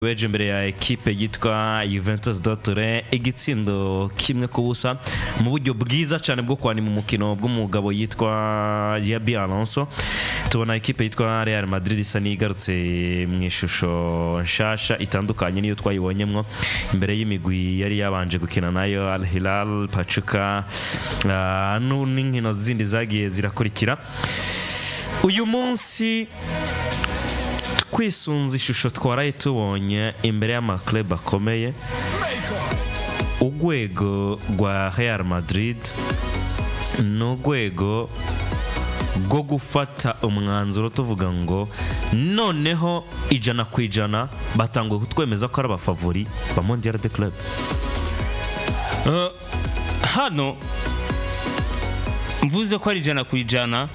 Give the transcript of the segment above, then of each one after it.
Weje imbere ya ekipe yitwa Juventus de Turin igitsindo 1-0 mu buryo bwiza cyane bwo kwanima umukino bw'umugabo yitwa Xabi Alonso. Tubona ekipe yitwa Real Madrid isa n'igarutse mu ishusho nshasha itandukanye niyo twayibonyemwo imbere y'imigwi yari yabanje gukina nayo Al Hilal, Pachuca, n'inkino zindi zagiye zirakurikira. Uyu munsi kwisunza ishusho twaraye tubonye imbere y'amaklub akomeye, urwego rwa Real Madrid n'urwego rwo gufata umwanzuro tuvuga ngo noneho 100% batanguye kutwemeza ko ari abafavori ba Mondial de Club. Hano mvuze ko ari 100%,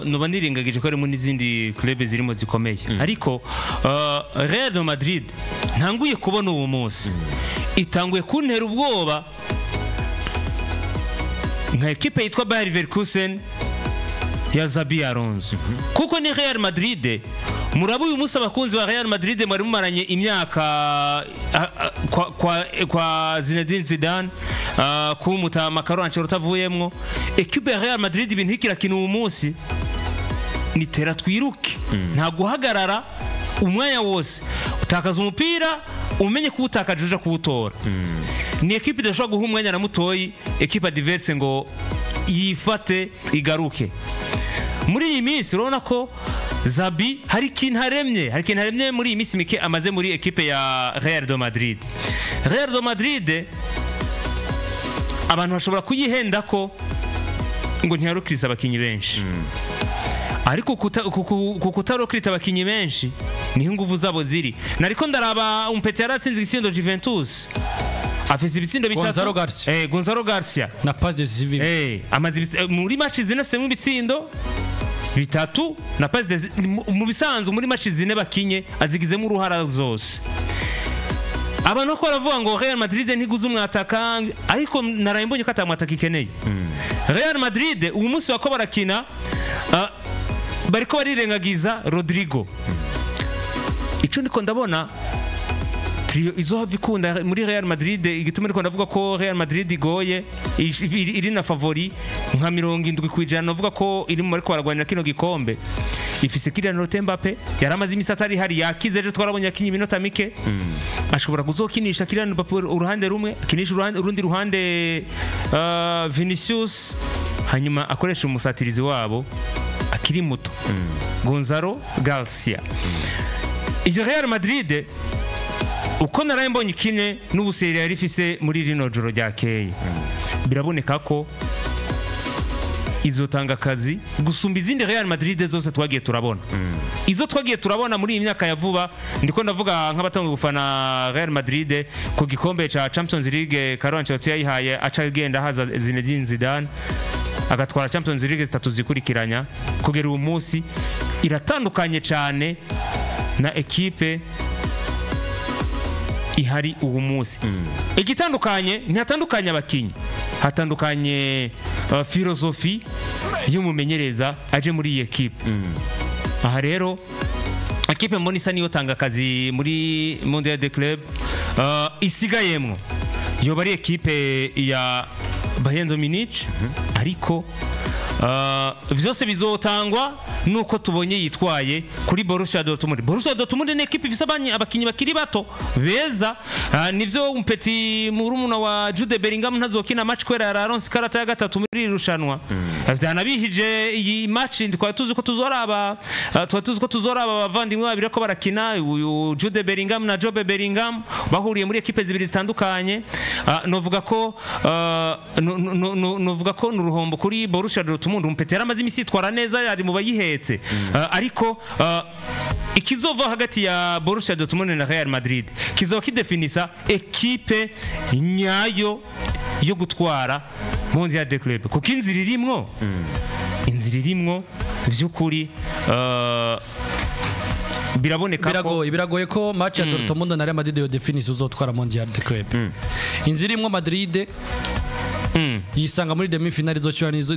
nuba nirengagije ko harimo n'izindi club zirimo zikomeye, ariko Real Madrid ntanguye kubona uwo munsi itanguye kuntera ubwoba nka ekipe yitwa Bayer Leverkusen ya Xabi Alonso, kuko ni Real Madrid. Murabu uyu munsi abakunzi ba Real Madrid mwari mumaranye imyaka kwa Zinedine Zidane, kumuta Carlo Ancelotti avuyemwo. Ekipe ya Real Madrid ibintu ikirakina uyu munsi ni tera twiruke, nta guhagarara umwanya wose, utakaza umupira umenye kuwutakaje uja kuwutora. Ni ekipe idashobora guha umwanya na mutoyi ekipe adverse ngo yifate igaruke. Muri iyi minsi urabona ko Xabi hari ikintu aremye muri iyi minsi mike amaze muri ekipe ya Real de Madrid. Real de Madrid abantu bashobora kuyihenda ko ngo ntiyarukiriza abakinyi benshi, ariko kutarokirita abakinyi benshi niho inguvu zabo ziri. Nariko ndaraba umpete yaratsinze igitsindo Juventus, afise ibitsindo bitatu, Gonzalo Garcia na passe décisive. Amaze muri match zine afise ibitsindo bitatu na passe mu bisanzwe muri match zine bakinye azigizemo uruhara zose. Abantu ko baravuga ngo Real Madrid ntiguze umwataka, ariko naraye mbonye ko atamwataka ikeneye. Real Madrid uyu munsi wako barakina bariko barirengagiza Rodrigo. Ico ndiko ndabona trio izohava ikunda muri Real Madrid, igituma ndiko ndavuga ko Real Madrid igoye iri na favori nka 70% navuga ko iri mu ariko baragwanira kino gikombe. Ifise Kylian Mbappe yaramaze imisi atari hari yakize, ejo twarabonye akinye iminota mike. Ashobora kuzokinisha Kylian Mbappe uruhande rumwe, akinisha urundi ruhande Vinicius, hanyuma akoresha umusatirizi wabo akiri muto Gonzalo Garcia. Iyo Real Madrid uko naraye mbonye ikine n'ubuseri yari ifise muri rino joro ryakeye, biraboneka ko izotanga akazi gusumba izindi Real Madrid zose twagiye turabona. Izo twagiye turabona muri iyi myaka ya vuba, ndiko ndavuga nk'abatanga gufana Real Madrid ku gikombe ca Champions League Carlo Ancelotti yayihaye aca agenda haza Zinedine Zidane agatwara Champions League zitatu zikurikiranya kugera uyu munsi, iratandukanye cyane na ekipe ihari uwo munsi. Igitandukanye ntihatandukanye abakinyi, hatandukanye filosofi y'umumenyereza aje muri iyi ekipe. Aha rero ekipe mbona isa niyo tanga akazi muri Mondial de Club isigayemwo yoba ari ekipe ya Bayern de Munich, ariko vyose bizotangwa nuko tubonye yitwaye kuri Borussia Dortmund. Borussia Dortmund ni ekipe ifise abakinyi bakiri bato beza, nivyo umpeti murumuna wa Jude Bellingham ntazokina match kwera yararonse ikarata ya gatatu muri irushanwa. Vyanabihije iyi match twari tuzi ko tuzoraba, abavandimwe babiri ko barakina, uyu Jude Bellingham na Jobe Bellingham bahuriye muri ekipe zibiri zitandukanye. Novuga ko nuruhombo kuri Borussia Dortmund. Umpeti yaramaze imisi yitwara neza ari mu bayihetse, ariko ikizova hagati ya Borussia Dortmund na Real Madrid kizoba kidefinisa ekipe nyayo yo gutwara Mondial de Club, kuko inzira irimwo vy'ukuri biraboneka ko biragoye ko match ya Dortmund na Real Madrid yo definisa uzotwara Mondial de Club. Inzira irimwo Madrid Yisanga muri demi finale izocura nizo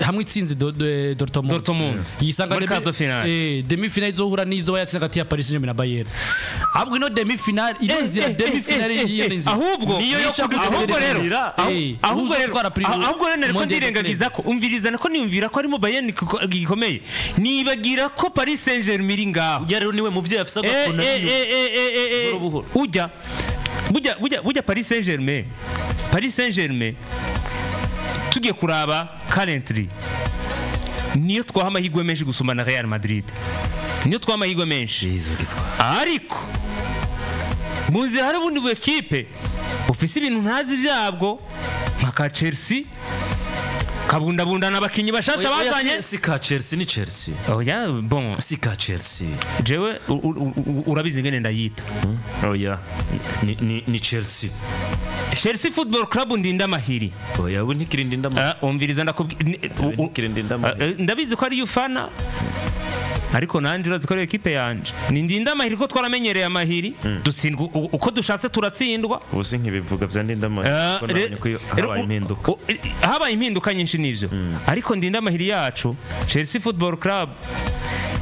hamwe itsinze Dortmund. Dortmund. Yisanga Muri quart de finale. Demi finale izohura n'izo yatsinze hagati ya Paris Saint-Germain na Bayern. Ahubwo ino demi finale ino nzira, demi finale y'iyo nzira. Ahubwo Niyo yo ahubwo rero ahubwo rero uzotwara ahubwo rero nariko Mondial de ndirengagiza ko umviriza nako niyumvira ko harimo Bayern gikomeye, nibagira ko Paris Saint-Germain iri ngaho. Ujya rero niwe muvyeyi afise agakona niyo. Buhoro buhoro. Ujya burya burya burya Paris Saint-Germain, Paris Saint-Germain tugiye kuraba currently niyo twaha amahirwe menshi gusumba na Real Madrid, niyo twaha amahirwe menshi. Jesu gitwara. Ariko mu nzira hari ubundi bu ekipe bufise ibintu ntazi byabwo nka ka Chelsea kabundabundana abakinyi bashasha Oya, bazanye. si ka Chelsea, ni Chelsea. Oya, bon. Si ka Chelsea. Jewe urabizi ngene ndayita. Oya, ni Chelsea. Chelsea Football Club ndinda amahiri. Oya, ubu ntikirindi ndama. Ah, umviriza Ntikirindi ndamahiri. Ndabizi ko ari ufana, ariko nanje urazi ko ari ekipe yanje ni ndinda amahiri, ko twaramenyereye amahiri, dutsindwa uko dushatse, turatsindwa. Ubu si nkibivuga vya ndinda amahiri kuko nabonye ko habaye impinduka. Habaye impinduka nyinshi nivyo, ariko ndinda amahiri yacu Chelsea Football Club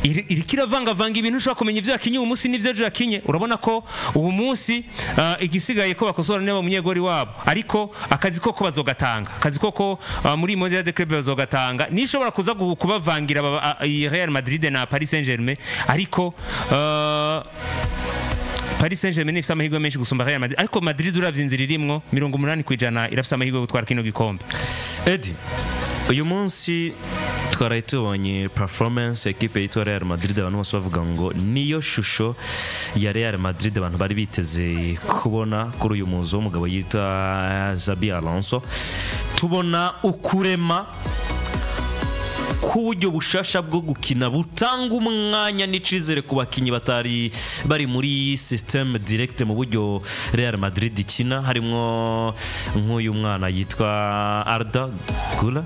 iriko iravangavanga ibintu, ushobora kumenya ivyo yakinye uyu munsi n'ivyo ejo yakinye. Urabona ko ubu munsi igisigaye ko bakosora niba umunyegori wabo, ariko akazi koko bazogatanga, akazi koko muri Mondial de Club bazogatanga, nishobora kuza kubavangira iyi Real Madrid na Paris Saint-Germain, ariko Paris Saint-Germain ifise amahirwe menshi gusumba Real Madrid, ariko Madrid uravye inzira irimwo, 80% irafise amahirwe yo gutwara kino gikombe. Edi, uyu munsi twaraye tubonye performance ekipe yitwa Real Madrid, abantu bose bavuga ngo niyo shusho ya Real Madrid abantu bari biteze kubona kuri uyu muzo w'umugabo yitwa Xabi Alonso. Tubona ukurema k'uburyo bushasha bwo gukina butanga umwanya n'icizere ku bakinnyi batari bari muri système direct mu buryo Real Madrid ikina, harimo nk'uyu mwana yitwa Arda Güler,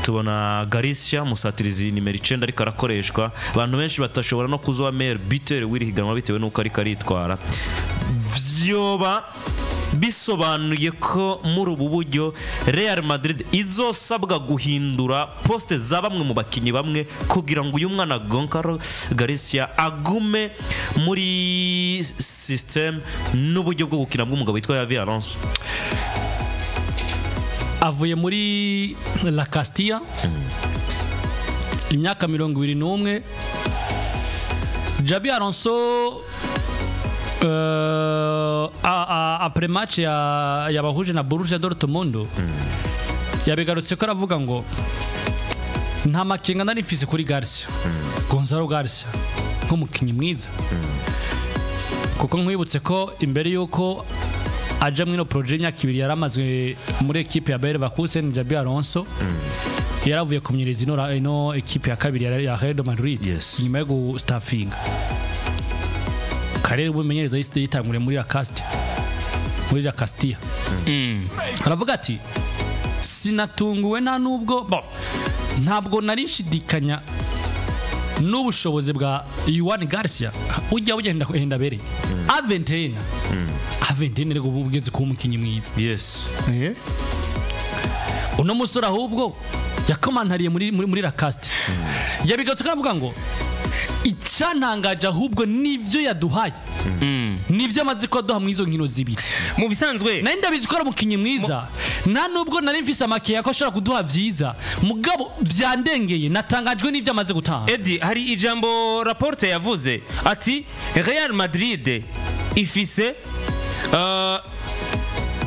tubona Garcia musatirizi nimero 9 ariko arakoreshwa, abantu benshi batashobora no kuzuba meilleur buteur w'iri higanwa bitewe n'uko ariko aritwara. Vyoba bisobanuye ko muri ubu buryo Real Madrid izosabwa guhindura poste za bamwe mu bakinnyi bamwe kugira ngo uyu mwana Goncalo Garcia agume muri system n'uburyo bwo gukina bw'umugabo witwa Xabi Alonso. Avuye muri La Castilla, imyaka 21, Xabi Alonso après match ya yabahuje na Borussia Dortmund yabigarutse ko aravuga ngo nta makenga nari mfise kuri Garcia, Gonzalo Garcia nk'umukinnyi mwiza, kuko nkwibutse ko imbere y'uko aja muri ino projet y'imyaka 2 yari amaze muri ekipe ya Bayer Leverkusen, Xabi Alonso yaravuye kumenyereza ino ekipe ya kabiri ya Real Madrid nyuma yo gustafinga karere ubumenyereza yise yitanguriye muri La Castilla, muri La Castilla. Aravuga ati sinatunguwe nta nubwo, bon, ntabwo nari nshidikanya n'ubushobozi bwa Juan Garcia ujya ugenda henda bereye Aventena Aventena rego ugeze kuba umukinnyi mwiza. Uno musore ahubwo yakomantariye muri La Castilla, yabigarutse ko aravuga ngo icyantangaje ahubwo nivyo yaduhaye, nivyo amaze kuduha mu izo nkino zibiri. Mu bisanzwe nari ndabizi ko ari umukinnyi mwiza, nta nubwo nari mfise amakeya ko ashobora kuduha vyiza, mugabo vyandengeye, natangajwe n'ivyo amaze gutanga. Edi, hari ijambo Laporte yavuze ati Real Madrid ifise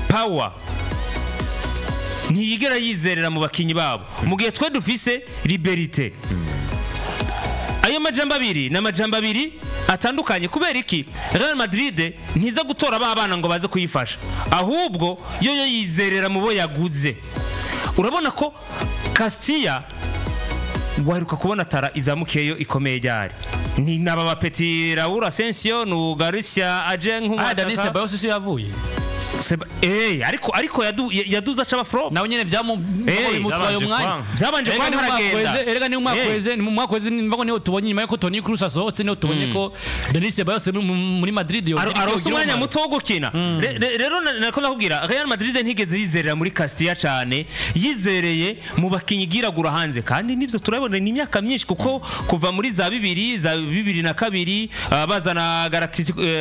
power, ntiyigera yizerera mu bakinyi babo, mu gihe twe dufise liberté. Ayo majambo abiri ni amajambo abiri atandukanye. Kubera iki? Real Madrid ntiza gutora ba bana ngo baze kuyifasha, ahubwo yo yizerera mu bo yaguze. Urabona ko Castilla waheruka kubona tara izamukiyeyo ikomeye ryari? Ni naba bapeti Raul Asensio nu Garcia aje Ah, Dani nk'umwataka. Ceballos si yavuye Ariko yaduza aca flop. Nawe nyene byamutwaye umwanya. Byabanje kwa ntaragenda. Erega ni umwaka weze, ni mu mwaka weze nimva niho tubonye nyuma yuko Toni Kroos asohotse, niho tubonye ko Denis Ceballos muri Madrid yo aronse umwanya muto wo gukina. Rero nako nakubwira Real Madrid ntigeze yizerera muri Castilla cyane, yizereye mu bakinyi giragura hanze, kandi nivyo turabona ni imyaka myinshi, kuko kuva muri za 2000 za 2002 bazana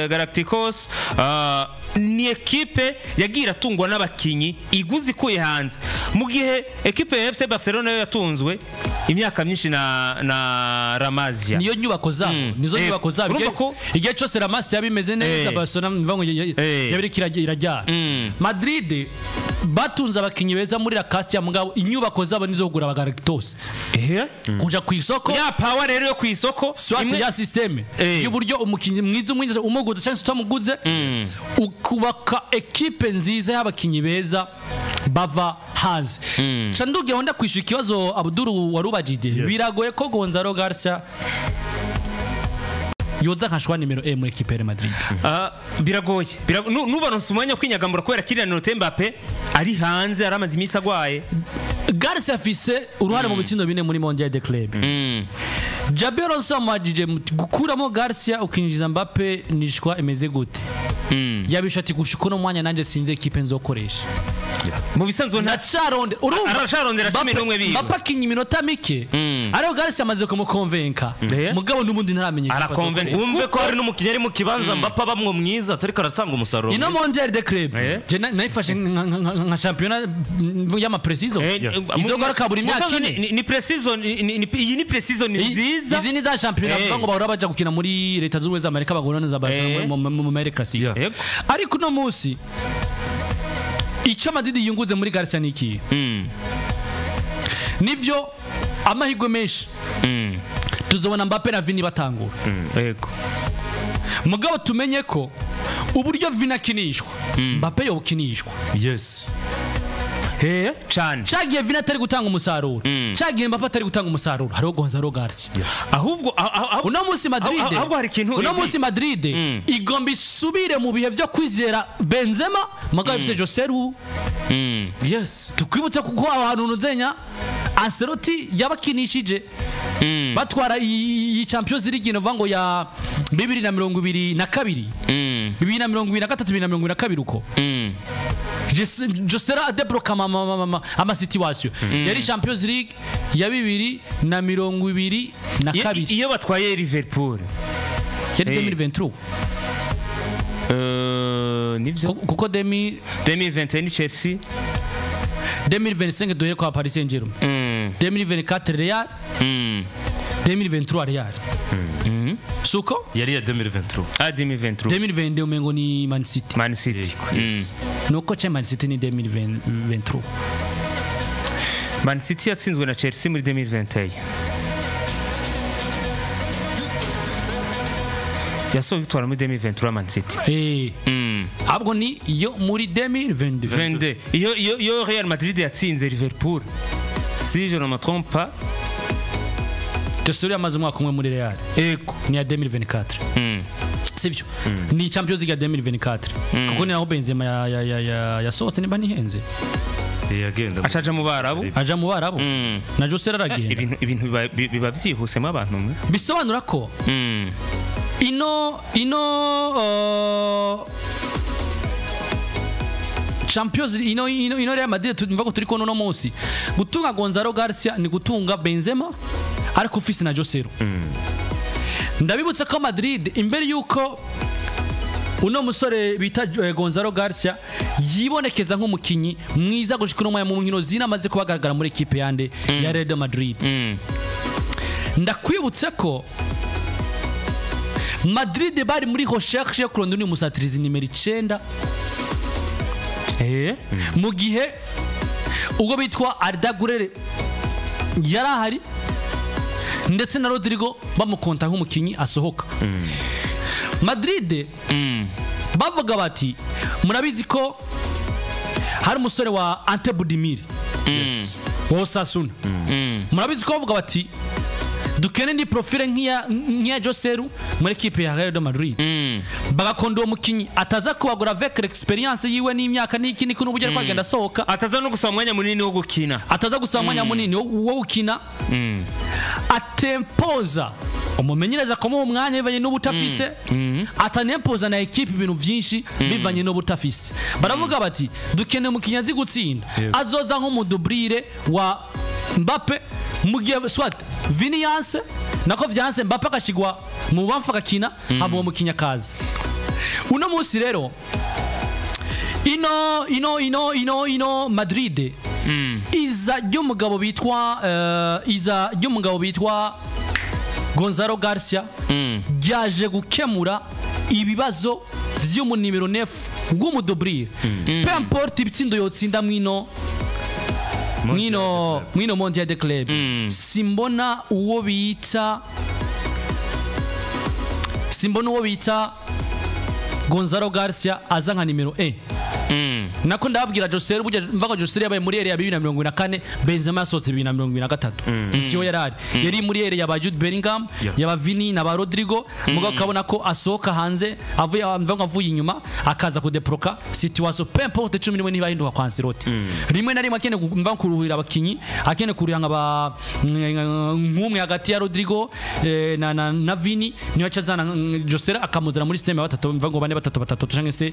Galacticos, ni ekipe yagira tungwa n'abakinyi iguzi kuye hanze, mu gihe ekipe ya FC Barcelona yo yatunzwe imyaka myinshi na Ramazia. Niyo nyubako zabo, nizo nyubako zabo. Igihe cyose Ramazia yabimeze neza, Barcelona mva ngo yabirikira irajyana. Madrid batunze abakinyi beza muri la Castilla, mugabo inyubako zabo nizo kugura abagalacticos. Kuja ku isoko ya power rero yo ku isoko swat ya system y'uburyo umukinyi mwiza umwinjiza umuguze cyangwa utamuguze, ukubaka ekipe nziza y'abakinyi beza bava hanze. Chanduge honda kwishura ikibazo Abdul warubajije. Biragoye ko Gonzalo Garcia yoza nkashwa nimero E muri ekipe ya Madrid. Biragoye. Nubaronse umwanya kwinyagambura kubera Kylian Mbappe ari hanze, aramaze iminsi agwaye. Garcia afise uruhare mu bitsindo bine muri Mondial de Club. Xabi Alonso amajije gukuramo Garcia ukinjiza Mbappe nishwa emeze gute? Yabisha ati gushika no mwanya nanje sinze ekipe nzokoresha. Mu bisanzwe ntacaronde urumva arasharondera 11 biwe. Mbappe akinye iminota mike. Ariko Garcia amaze kumukonvenka. Mugabo n'ubundi ntaramenye. Arakonvenka. Wumve ko hari n'umukinyi ari mu kibanza Mbappe abamwo mwiza atariko aratanga umusaruro. Ino Mondial de Club. Je nayifashe nka championnat y'ama precision. Izo garuka buri myaka ine. Ni precision, iyi ni precision nziza. Izi ni za championnat bavuga ngo bahora baja gukina muri Leta Zunze Ubumwe za Amerika bagorana za Barcelona mu Mere Classique. Ariko no munsi icyo Madrid yunguze muri Garcia niki? Nivyo amahirwe menshi. Tuzobona Mbappe na Vini batangura. Yego. Mugabo tumenye ko uburyo Vini akinishwa, Mbappe yokinishwa. Yes. Cyane. Cagiye Vini atari gutanga umusaruro. Cagiye Mbappe atari gutanga umusaruro. Hariho Gonzalo Garcia. Ahubwo uno munsi Madrid, ahubwo hari ikintu uno munsi Madrid igomba isubire mu bihe byo kwizera Benzema, mugabo ifise Joselu. Yes. Tukwibutsa kuko aho hantu nuzenya Ancelotti yabakinishije batwara iyi Champions League nova ngo ya 2022, 2023, 2022 uko. Josera adebloka ama situation. Yari Champions League ya 2022 iyo batwaye Liverpool yari 2023. Nivyo kuko 2021 ni Chelsea, 2025 duhere kwa Paris Saint-Germain, 2024 Real, 2023 Real. Suko yari ya 2023. 2023. 2022 umengo ni Man City. Man City. Nuko che Man City ni 2023. Man City yatsinzwe na Chelsea muri 2021. Yasohoye itwara muri 2023 Man City. Ahubwo ni yo muri 2022. Iyo Real Madrid yatsinze Liverpool. Si je ne me trompe pas. Joselu yamaze umwaka umwe muri Real. Ego. Ni ya 2024. Sivyo. Ni Champions League ya 2024. Kuko ni naho Benzema yasohotse niba nihenze. Yagenda. Acaja mu Barabu. Aja mu Barabu. Na Joselu aragenda. Ibintu biba byihusemo abantu mwe. Bisobanura ko ino Champions ino Real Madrid tumva ko turi ko no munsi gutunga Gonzalo Garcia ni gutunga Benzema ariko ufise na Joselu. Ndabibutsa ko Madrid imbere yuko uno musore bita Gonzalo Garcia yibonekeza nk'umukinyi mwiza gushika no mu nkino zinamaze kubagaragara muri equipe yande ya Real Madrid. Ndakwibutsa ko Madrid bari muri recherche yo kurondera uyu musatirizi nimero 9. Mu gihe ubwo bitwa Arda Güler yarahari ndetse na Rodrigo bamukonta nk'umukinyi asohoka. Madrid bavuga bati murabizi ko hari umusore wa Ante Budimir wa Osasuna. Murabizi ko bavuga bati dukene ni profile nk'iya Joselu muri equipe ya Real Madrid. Bagakonda uwo mukinyi ataza kubagura avec l'expérience yiwe n'imyaka n'iki n'iki n'uburyo ariko agenda asohoka. Ataza no gusaba umwanya munini wo gukina. Ataza gusaba umwanya munini wo gukina, atempoza umumenyereza kumuha umwanya bivanye n'ubutafise, atanempoza na ekipe ibintu byinshi bivanye n'ubutafise. Baravuga bati dukeneye umukinyi azi gutsinda, azoza nk'umu doublure wa Mbappe mu gihe soit Vini yanse, nako vyanse, Mbappe agashigwa mu bamfu agakina, hama uwo mukinyi akaza. Uno munsi rero ino Madrid iza ry'umugabo bitwa Gonzalo Garcia ryaje gukemura ibibazo vy'umunimero 9 w'umu doublure. Peu importe ibitsindo yotsinda mwino Mondial de Club, simbona uwo bita Gonzalo Garcia aza nka nimero 1. Nako ndababwira, Joselu burya mvaga Joselu yabaye muri ère ya 2024, Benzema yasohotse 2023, siyo yarari yari muri ère ya ba Jude Bellingham, yaba Vini na ba Rodrigo. Mugabo ukabona ko asohoka hanze avuye, mvaga avuye inyuma akaza kudebloka situation, peu importe 11 niba kwa Ancelotti. Rimwe na rimwe akeneye mva kuruhira abakinyi, akeneye kuruhira nka ba nk'umwe hagati ya Rodrigo na Vini, niyo acazana Joselu akamuzana muri système ya batatu, mva ngo bane batatu batatu canke se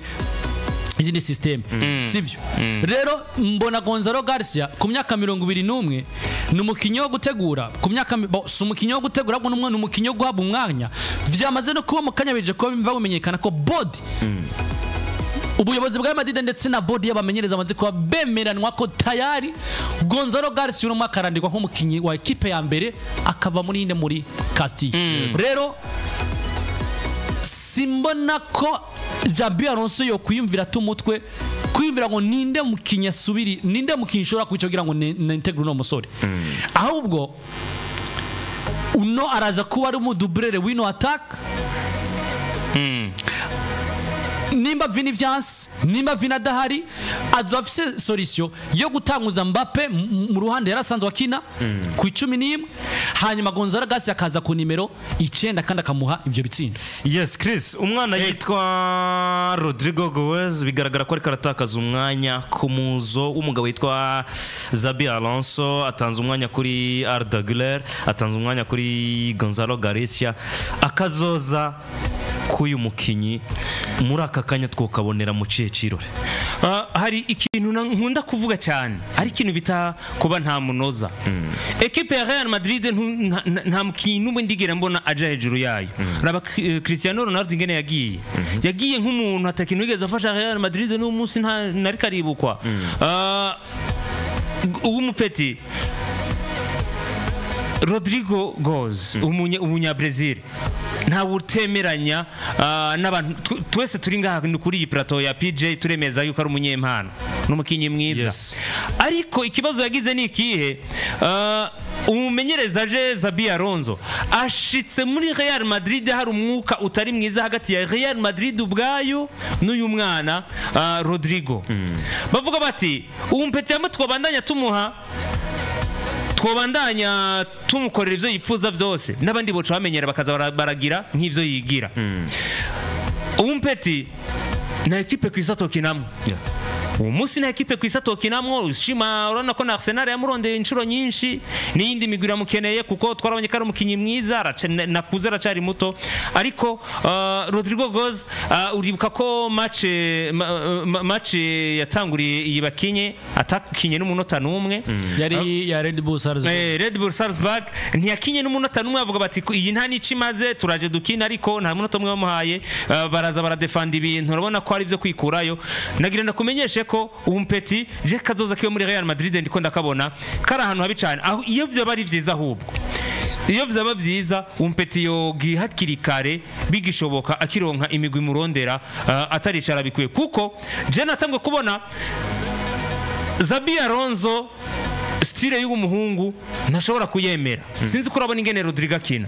izindi système, sivyo? Rero mbona Gonzalo Garcia ku myaka 21 ni umukinyi wo gutegura ku myaka bo, si umukinyi wo gutegura, ahubwo ni umukinyi wo guhabwa umwanya. Vyamaze no kuba mu kanya bije kuba bimva bimenyekana ko board, ubuyobozi bwa Madrid ndetse na board y'abamenyereza bamaze kuba bemeranwa ko tayari Gonzalo Garcia uno mwaka arandikwa nk'umukinyi wa ekipe ya mbere, akava muri inde, muri Castilla. Rero simbona ko Xabi Alonso yo kwiyumvira tumutwe kwiyumvira ngo ninde mukinyi asubiri, ninde mukinyi ushobora kwica kugira ngo nintegre uno musore. Ahubwo uno araza kuba ari umu doublure w'ino attaque. Nimba Vini vyanse, nimba Vini adahari, azoba afise solution yo gutanguza Mbappe mu ruhande yarasanzwe akina ku 11, hanyuma Gonzalo Garcia akaza ku nimero 9 kandi akamuha ivyo bitsindo. Yes, Chris, umwana yitwa Rodrigo Goes bigaragara ko ariko aratakaza umwanya ku muzo w'umugabo witwa Xabi Alonso. Atanze umwanya kuri Arda Güler, atanze umwanya kuri Gonzalo Garcia. Akazoza k'uyu mukinyi muri aka kanya twokabonera mu cihe cirore? Hari ikintu nkunda kuvuga cyane, ari ikintu bita kuba nta munoza. Ekipe ya Real Madrid nta mukinyi n'umwe ndigera mbona aja hejuru yayo. Raba Cristiano Ronaldo ingene yagiye nk'umuntu atakintu yigeze afasha Real Madrid, n'uyu munsi nta nari karibukwa. Uw'umupeti Rodrigo Goes, umunya Brazil, ntawe utemeranya n'abantu twese turi ngaha ni kuri iyi plateau ya PJ, turemeza yuko ari umunyempano n'umukinyi mwiza. Ariko ikibazo yagize ni ikihe? Umumenyereza aje, Xabi Alonso, ashitse muri Real Madrid hari umwuka utari mwiza hagati ya Real Madrid ubwayo n'uyu mwana Rodrigo. Bavuga bati ubu mpeti yamwe twabandanya tumuha, twobandanya tumukorera ivyo yifuza vyose, n'abandi boca bamenyera bakaza baragira nk'ivyo yigira. Ubu mpeti na ekipe kwisa tokinamwo uwo munsi, na ekipe kwisa tokinamwo ushima. Urabona ko na Arsenal yamurondeye inshuro nyinshi, n'iyindi migwi iramukeneye, kuko twarabonye ko ari umukinyi mwiza, nakuze, aracari muto. Ariko Rodrigo Goes, uribuka ko match yatanguriye iyi bakinye atakinye n'umunota n'umwe. Yari ya Red Bull Salzburg. Red Bull Salzburg ntiyakinye n'umunota n'umwe. Bavuga bati iyi nta n'ico imaze, turaje dukina, ariko nta munota umwe bamuhaye. Baraza baradefanda ibintu, urabona ko ari ibyo kwikurayo. Nagira ndakumenyeshe ko ubu mpeti je kazoza kiwe muri Real Madrid ndiko ndakabona kari ahantu habi cyane. Aho iyo vyaba ari vyiza, ahubwo iyo vyaba vyiza umpeti yogi hakiri kare bigishoboka, akironka imigwi murondera, ataricara bikwiye, kuko je natangwe kubona Xabi Alonso style y'uwo muhungu ntashobora kuyemera. Sinzi ko urabona ingene Rodrigo akina.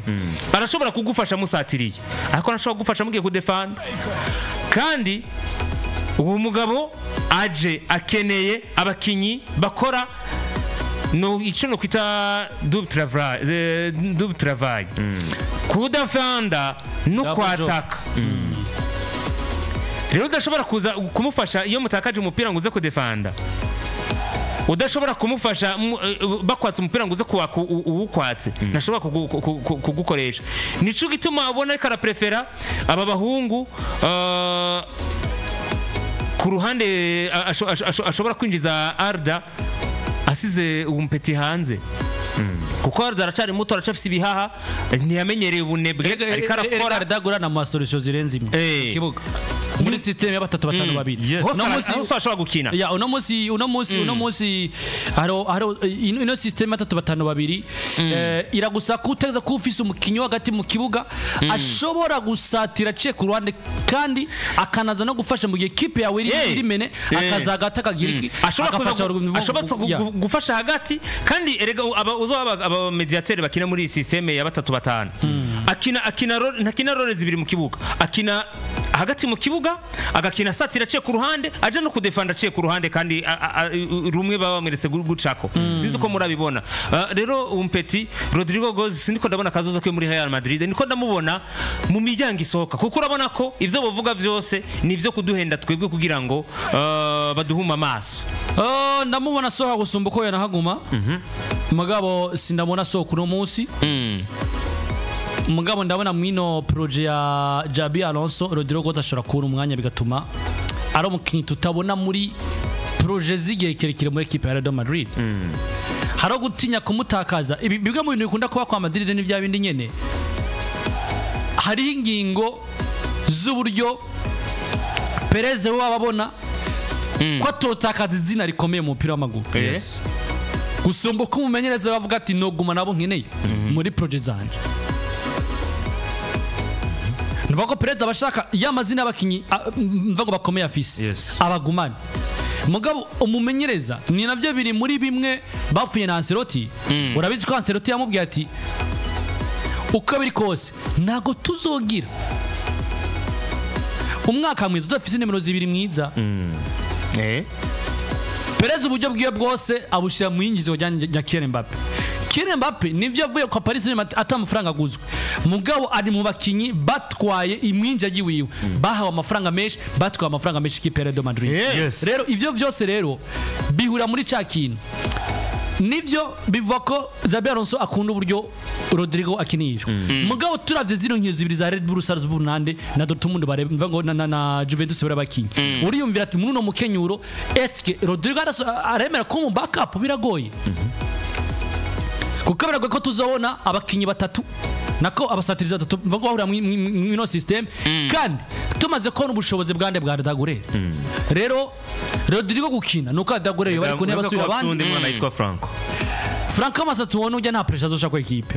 Arashobora kugufasha musatiriye, ariko arashobora kugufasha mugiye kudefanda, kandi uwo mugabo aje akeneye abakinyi bakora no icyo no kwita double travail, kudefanda no Double job. kwataka. Rero udashobora kuza kumufasha iyo mutakaje umupira ngo uze kudefanda, udashobora kumufasha bakwatse umupira ngo uze uwukwatse, ntashobora kugukoresha. Nico gituma ubona ariko araprefera aba bahungu ku ruhande, ashobora kwinjiza Arda asize umpeti hanze, kuko Arda aracari muto, aracafise ibihaha, ntiyamenyereye ubunebwe, ariko arakora. Arda Güler na solution zirenze imwe kibuga muri system ya 3 5 2. Hose ashobora gukina. Ya uno munsi haro ino system ya 3 5 2 iragusa kuteza ko ufise umukinyi hagati mu kibuga ashobora gusatira aciye ku ruhande kandi akanaza no gufasha mu gihe kipe yawe iri mene akazagata akagira iki ashobora gufasha hagati. Kandi erega aba mediateur bakina muri system ya 3 5 akina role zibiri mu kibuga, akina hagati mu kibuga, agakina satira aciye ku ruhande, aje no kudefanda aciye ku ruhande, kandi rumwe baba bamweretse gucako. Sinzi ko murabibona. Rero umpeti Rodrigo Goes siniko ndabona kazoza kwe muri Real Madrid, niko ndamubona mu miryango isohoka, kuko urabona ko ivyo bavuga vyose nivyo kuduhenda twebwe kugira ngo baduhuma amaso. Ndamubona sohoka gusumba uko yanahaguma. Mugabo sindamubona sohoka uno munsi. Mugabo ndabona mwino projet ya Xabi Alonso, Rodrigo Goes ashobora kubona umwanya bigatuma ari umukinyi tutabona muri projet zigiye kirekire muri equipe ya Real Madrid. Hari gutinya kumutakaza. Ibi bimwe mu bintu bikunda kuba kwa Madrid ni bya bindi nyene. Hari ingingo z'uburyo Perez we wababona ko atotakaza izina rikomeye mu mupira w'amaguru. Gusumba uko umumenyereza bavuga ati noguma nabo nkeneye muri projet zanje. Nvuga ko Perez abashaka y'amazina y'abakinyi mvuga bakomeye afise abagumane. Mugabo umumenyereza ni navyo biri muri bimwe bapfuye na Ancelotti. Urabizi ko Ancelotti yamubwiye ati uko biri kose ntago tuzogira umwaka mwiza udafise nimero zibiri mwiza. Perez uburyo bwiwe bwose abushira mu yinjizo rya Kylian Mbappe. Kylian Mbappe nivyo avuye kwa Paris Saint-Germain atamafaranga aguzwe, mugabo ari mu bakinyi batwaye imwinja yiwiwe, bahawe amafaranga menshi, batwaye amafaranga menshi ikipe ya Real Madrid. Rero ivyo vyose rero bihura muri ca kintu. Nivyo bivuga ko Xabi Alonso akunda uburyo Rodrigo akinishwa. Mugabo turavye zino nkino zibiri za Red Bull Salzburg nande na Dortmund baremva ngo na Juventus barabakinye. Uriyumvira ati muri uno mukenyuro eske Rodrigo aremera ko mu backup biragoye. Kuko biragoye ko tuzobona abakinyi batatu nako abasatiriza batatu mvuga bahura mwino system kandi tumaze kubona ubushobozi bwande bwa Arda Güler. Rero Rodrigo gukina nuko Arda Güler yo bari kune basubira abandi. Undi mwana yitwa Franco. Franco Masatuono ujya nta pressure azosha ku equipe.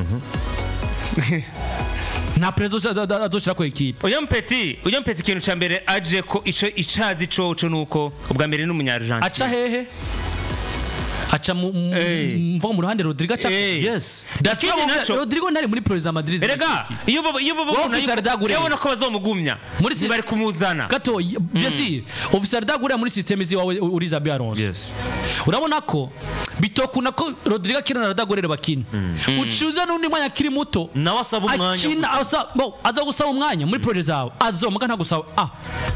Nta pressure azoshira ku equipe. Uyo mpeti ikintu ca mbere aje ko ico icazi coco nuko ubwa mbere n'umunyargentine. Aca hehe? Acha mvuga mu ruhande Rodrigo acha. Yes. Rodrigo ntari muri President Madrid. Erega iyo babona ko bazomugumya muri bari kumuzana. Gato bien Officer Arda Güler muri system izi wawe uri Xabi Alonso. Yes. Urabona ko bitokuna ko Rodrigo akina na Arda Güler bakina. Ucuza n'undi mwanya akiri muto nawe asaba umwanya. Akina aza gusaba umwanya muri projet zawe. Azomuga nta gusaba.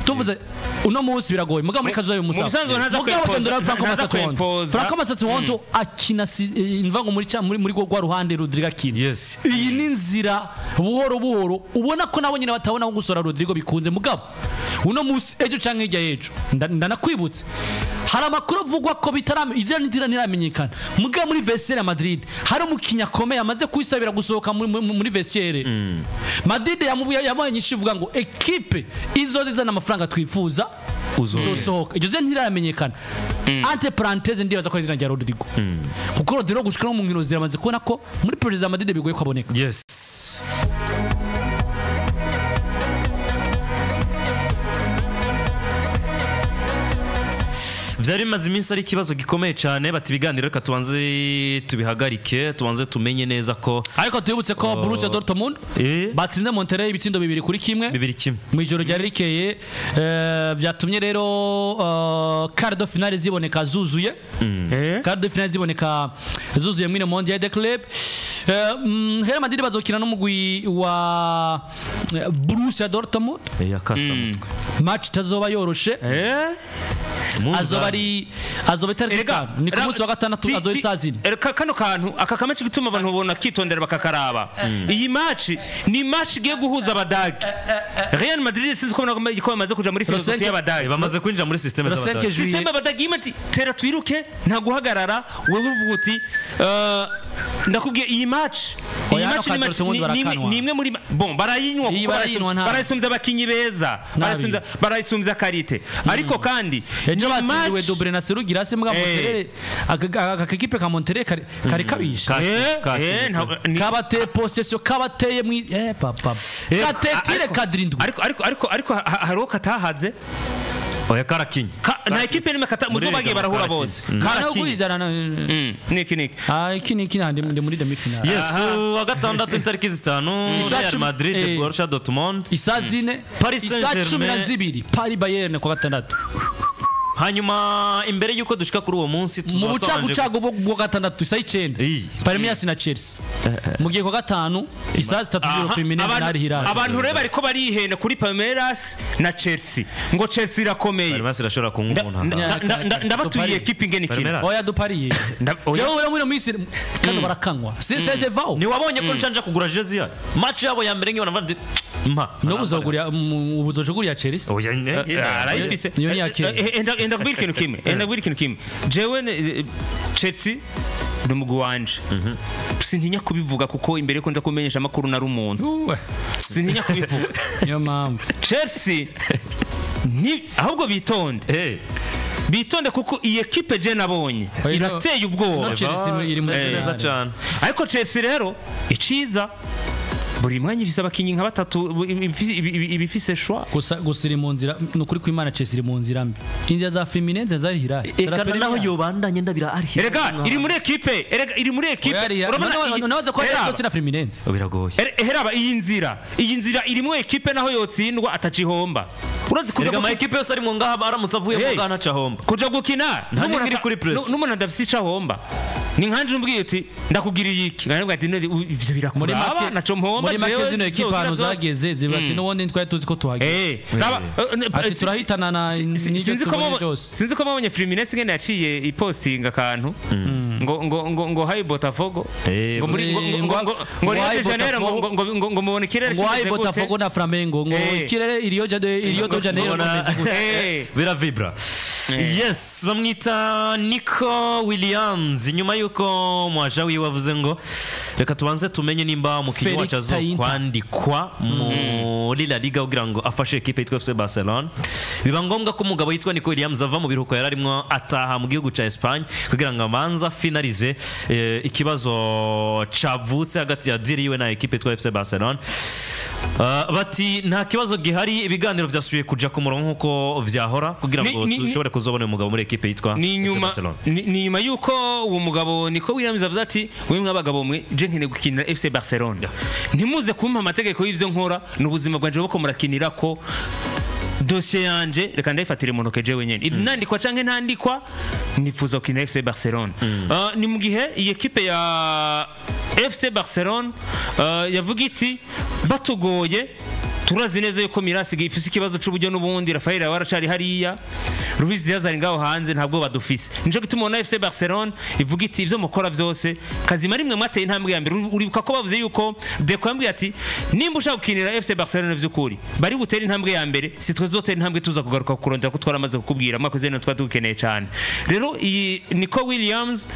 Tuvuze uno munsi biragoye muga muri kazoyo musaba. Franco Masatuono akina imvango muri muri rwa ruhande Rodrigo akina. Iyi ni nzira buhoro buhoro ubona ko nabo nyine batabona gusora Rodrigo bikunze. Mugabo uno munsi ejo canke hirya y'ejo ndanakwibutse hari amakuru avugwa ko bitarame ivyo ntiramenyekana. Mugabo muri vestiaire ya Madrid hari umukinya akomeye amaze kwisabira gusohoka muri vestiaire. Madrid yamuye nyinshi ivuga ngo equipe izozizana amafaranga twifuza uzosohoka. Iryo zina ntiramenyekana. Entre parenthèses ndibaza ko izina rya Rodrigo. Kuko Rodrigo gushika no mu nkino ziramaze kubona ko muri projet za Madrid bigoye kwaboneka. Yes. Vyari bimaze iminsi ari ikibazo gikomeye cyane, bati ibiganiro reka tubanze tubihagarike, tubanze tumenye neza ko. Ariko tubibutse ko Borussia Dortmund batsinze Monterrey ibitsindo 2-1. 2-1 mu ijoro ryari rikeye, vyatumye rero quart de finale ziboneka zuzuye. Quart de finale ziboneka zuzuye mwine Mondial de Club. Real Madrid bazokina n'umugwi wa Borussia Dortmund. Yakasa mutwe. Match tazoba yoroshe. Azoba ari azoba itariki Erega, 5, ni ku munsi wa gatandatu, azoba isaa 4. Erega kano kantu aka kamaci gituma abantu babona kitondera bakakaraba. Iyi match ni match igiye guhuza abadage. Real Madrid sinzi ko ko bamaze kuja muri filosofi y'abadage. Bamaze kwinjira muri système Le 5 z'abadage. juillet. Système y'abadage imati tera twiruke, nta guhagarara. Wewe uvuga uti ndakubwiye iyi match, iyi Oya, hano match ni ka match Dortmund barakanwa. ni imwe muri bon barayinywa Iyi kuko barayinywa nta- barayisumbya abakinyi beza, barayisumbya karite, ariko kandi Ejo ni batsindiwe match- double na Serugira se mbwa. Monterrey, aka kipe ka Monterrey kari kabishe. Kabateye possession, kabateye mwi papa katetire kadirindwi. Ariko hariho katahaze. Oya, karakinye. Nta ekipe nimwe kata Muri muzo bagiye Liga barahura karakinye. bose. Noneho Karakinye. kuyijyana Niki niki. Ah, iki niki ndi muri demi finale. Yes, ku wa gatandatu itariki 5, Isaa Real Madrid Borussia Dortmund. Isaa 4, Paris isaa Saint-Germain. 12, Paris Bayern ku wa gatandatu. Hanyuma imbere y'uko dushika kuri uwo munsi Mu tuzaba twabanje bucagucagu bwo gatandatu isaa 9, Iyi. Palmeiras na Chelsea, mu gihe ku wa gatanu isaa 3 z'ijoro, Fluminense na Al Hilal. Abantu rero bariko barihenda kuri Palmeiras na Chelsea, ngo Chelsea irakomeye. Palmeiras irashobora kunywa umuntu hano. Ndabatuye ekipe ingene ikina. Palmeiras. Oya, dupariye. Oya. Jewe uri muri minsi kano barakanywa, c'est devant. Ntiwabonye ko nshanja kugura jezi yayo match yabo ya mbere nkibona mva ndi mpa? No buzogurira ubuzojugurira Chelsea. Oya, Arayifise. Niyo ni iya kera. Enda kubwira ikintu kimwe, enda kubwira ikintu kimwe. Jewe Chelsea ni umugwi wanje, sintinya kubivuga kuko imbere yuko nza kumenyesha amakuru nari umuntu. Uwe, Sintinya kubivuga. Niyo mpamvu. Chelsea ni ahubwo bitonde, bitonde kuko iyi ekipe je nabonye Oya, irateye ubwoba. No Chelsea iri muri Imeze neza finale. cyane. Ariko Chelsea rero iciza buri mwanya ifise abakinyi nka batatu, ibifise shwa. Gusa iri mu nzira, ni ukuri kw'Imana, Chelsea iri mu nzira mbi, inzira za Fluminense zari Hilal. Eka naho yobandanye ndabira ari Erega iri muri ekipe, erega iri muri ekipe. Urabona nabaza ko Eraba, ari na Fluminense. Biragoye. Heraba iyi nzira irimo ekipe naho yotsindwa atacihomba, urazi kuja Erega ama ekipe yose ari mu ngaha aramutse avuye mu Hey. ngaha ntaca ahomba. Kuja gukina Nta n'umuntu n'imwe iri kuri press. N'umuntu adafise ico ahomba, ni nkanje umbwiye uti ndakugiriye iki, nkavuga ati none ivyo Muri birakuraba, make naco mpomba. Muri make Jewe zino ekipe nzogira ahantu vyose. zageze zivuga ati n'ubundi twari tuzi ko tuhageze. Raba, Ati turahitana na n'ibyo sinzi ko tubonye byose. Sinzi ko mabonye Fluminense ingene yaciye ipostinga akantu ngo hayi Botafogo, ngo muri ngo Ngo Rio hayi de Janeiro, Botafogo. ngo mubona ikirere Ngo hayi kimeze gute? Botafogo na Flamengo, ngo ikirere i Rio de Janeiro kimeze gute? Biravibra. Yes, bamwita Nico Williams, nyuma y'uko mwaja wiwe avuze ngo reka tubanze tumenye nimba umukinnyi Felix wacu Tainta. azokwandikwa muri La Liga kugira ngo afashe ekipe yitwa FC Barcelona. Biba ngombwa ko umugabo yitwa Nico Williams ava mu biruhuko yari arimo ataha mu gihugu cya Espagne kugira ngo abanze finalize ikibazo cavutse hagati ya deal yiwe na ekipe yitwa FC Barcelona. Bati nta kibazo gihari, ibiganiro vyasubiye kuja ku murongo nkuko vyahora kugira ngo dushobore kuzobona uyu mugabo muri ekipe yitwa Ni FC nyuma Barcelona. ni nyuma yuko uwo mugabo Nico Williams avuze ati we mwabagabo mwe, je nkeneye gukinira FC Barcelona, ntimuze kumpa amategeko y'ivyo nkora, ni ubuzima bwanje bwo murakinira ko dosiye yanje, reka ndayifatire mu ntoke jewe nyene. Ibyo nandikwa canke ntandikwa, nifuza gukinira FC Barcelona. Ni mu gihe iyi ekipe ya FC Barcelona yavuga iti batugoye, turazi neza yuko Mirasi ifise ikibazo c'uburyo n'ubundi Rafael waracari hariya, Luis Diaz ari ngaho hanze, ntabwo badufise. Nico gituma ubona FC Barcelona ivuga iti ivyo mukora vyose kazima rimwe mwateye intambwe ya mbere. Uribuka ko bavuze yuko Deco yambwiye ati nimba ushaka gukinira FC Barcelona vy'ukuri bari gutera intambwe ya mbere, si twe tuzotera intambwe tuza kugaruka kurondera ko twaramaze kukubwira mwakoze none twari tugukeneye cyane. Rero iyi Nico Williams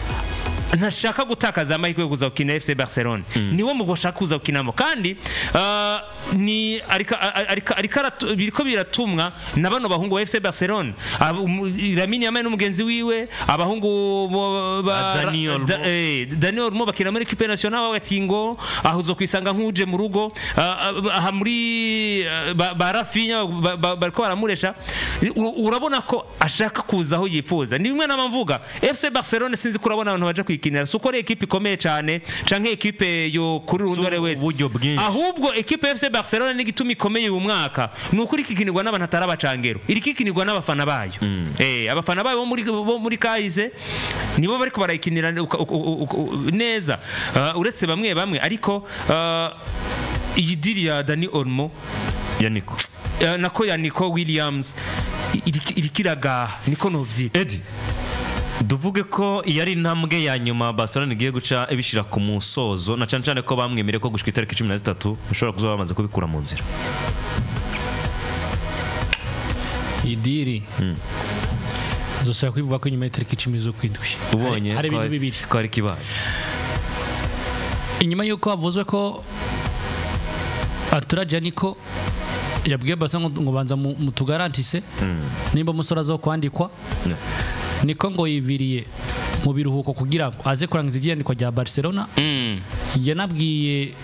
ntashaka gutakaza amahirwe yo kuza gukina FC Barcelona, niwo mugwi ashaka kuza gukinamo kandi ni ariko biriko biratumwa na bano bahungu ba FC Barcelona. Lamine Yamal n'umugenzi wiwe, abahungu ba Dani Olmo. Dani Olmo bakina muri equipe nationale, bati ngo aho uzokwisanga nk'uje mu rugo. Aha muri ba Rafinha bariko baramuresha. Urabona ko ashaka kuza aho yifuza. Ni bimwe nama mvuga FC Barcelona, sinzi ko urabona abantu baje kuyikinira. irikinira, si uko ari ekipe ikomeye cyane canke ekipe yo kuri Si rundi ari wese, uburyo bwinshi. Ahubwo ekipe ya FC Barcelona n'igituma ikomeye uyu mwaka ni ukuri ikikinirwa n'abantu atari abacangero, iri kikinirwa n'abafana bayo. Abafana bayo bo muri kahise nibo bariko barayikinira neza. Uretse bamwe bamwe, ariko iyi deal ya Dani Olmo ya Nico nako ya Nico Williams iriko iragaha, niko novyita. Edi, duvuge ko iyi ari intambwe ya nyuma Barcelona igiye guca ibishyira ku musozo, na cyane cyane ko bamwemereye ko gushika itariki 13 bashobora kuzoba bamaze kubikura mu nzira. Iyi deal nzosubira kubivuga ko inyuma y'itariki 10 z'ukwindwi Ubonye hari ko ibintu bibiri. Ko ari kibaye. Inyuma y'uko havuzwe ko entourage ya Nico yabwiye Barca ngo banza mutugarantise nimba umusore azokwandikwa. Niko ngo yiviriye mu biruhuko kugira ngo aze kurangiza ivyandikwa rya Barcelona. Yanabwiye,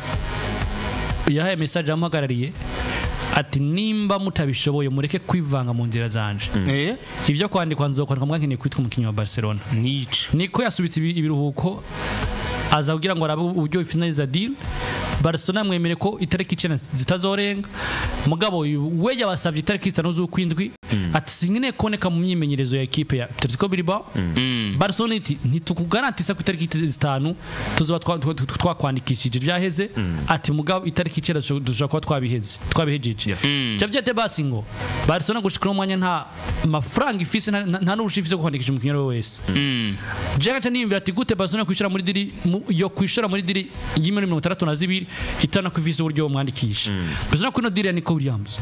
yahaye message amuhagarariye ati: "Nimba mutabishoboye, mureke kwivanga mu nzira zanje. Ibyo kwandikwa nzokwandikwa, mwankeneye kwitwa umukinnyi wa Barcelona." Nico. Niko yasubitse ibiruhuko aza kugira ngo arabe uburyo finaliza deal. Barcelona mwemere ko itariki 9 zitazorenga, mugabo we yabasavye itariki 5 z'ukwindwi, ati: "Sinkeneye kuboneka mu myimenyerezo ya ekipe ya Atletico Bilbao." Barcelona iti: "Ntitukugarantisa ko itariki 5 tuzoba twakwandikishije byaheze," ati: "Mugabo itariki 9 dushobora kuba twabiheze, twabihejeje." Javier Tebas ngo Barcelona gushika uno mwanya nta mafaranga ifise, nta n'ubushobozi ifise bwo kwandikisha umukinnyi uwo ari we wese. Jaga cha niyumvira ati: gute Barcelona kwishura muri deal yo kwishura muri deal y'imiliyoni 62 itana kwifise uburyo bamwandikisha? Barcelona kuri ino deal ya Nico Williams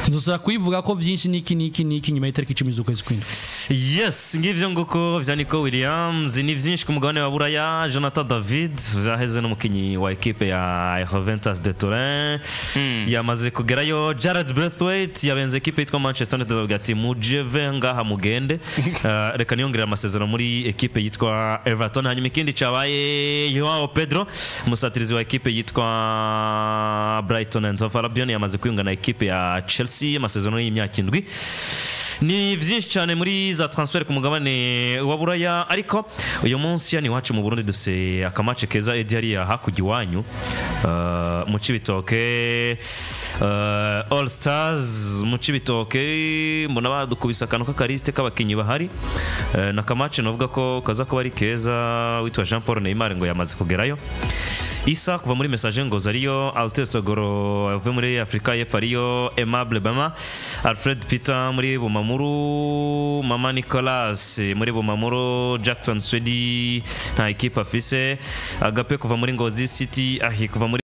nzosaba kuyivuga ko byinshi niki niki niki nyuma y'itariki 10 z'ukwezi kw'indwi. Yes, ngivyo nguko vya Nico Williams ni vyinshi ku mugabane wa Buraya. Jonathan David vyaheze n'umukinyi wa ekipe ya Juventus de Turin, yamaze kugerayo. Jared Braithwaite yabenze ekipe yitwa Manchester United, avuga ati: "Mujeve ngaha mugende." Reka niyongerera amasezerano muri ekipe yitwa Everton. Hanyuma ikindi cabaye, Joao Pedro, umusatirizi wa ekipe yitwa Brighton and Hove Albion, yamaze kwiyunga na ekipe ya Chelsea, amasezerano y'imyaka 7. Ni byinshi cyane muri za transfer ku mugabane wa Buraya, ariko uyu munsi yani iwacu mu Burundi dufise akamace keza, Edi, hariya hakurya iwanyu mu Cibitoke, All Stars mu Cibitoke. Mbona badukubise akantu k'akarisite k'abakinyi bahari. Na kamace navuga ko kaza kuba ari keza. Witwa Jean Paul Neymar ngo yamaze kugerayo. Isa kuva muri Message Ngozi ariyo, Alter Sogoro avuye muri Afrika y'Epfo ariyo, Aimable Bama, Alfred Peter muri Bumamuru, Mama Nicolas muri Bumamuru, Jackson Swedi nta equipe afise, Agape kuva muri Ngozi City, ahi kuva muri